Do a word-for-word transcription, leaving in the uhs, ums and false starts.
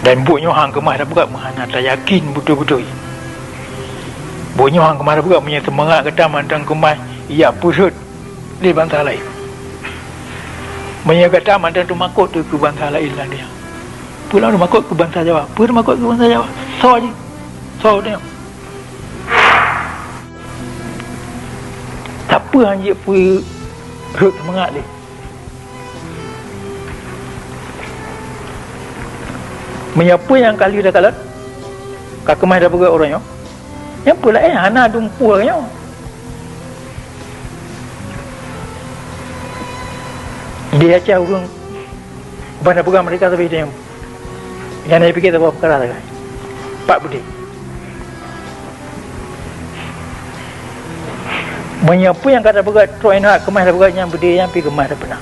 Dan buet nyoe han keumah tapeugah meuhana tayakin beutôi-beutôi. Buet nyoe han keumah tapeugah meunyoe seumangat gata mantong keumah jak peurhot lé bansa laén. Meunyoe gata mantong teumakot keu bansa laén lam dônya. Peue lom teumakot keu bansa Jawa? Peue teumakot keu bansa Jawa? Soe jih? Soe tanyoe? Sapeue han jeuet peurhot seumangat lé? Meunyoe peue nyang ka lheueh takalon, ka keumah tapeugah uroe nyoe, nyang peue laén hana dumpeue nyoe. Di Aceh ureuëng ban tapeugah merdeka sabe nyang, nyang na jipike saboh peukara sagai. Pat beudé. Meunyoe peue nyang ka tapeugah trok inong keumah tapeugah nyang beudé nyan pih keumah tapeuna.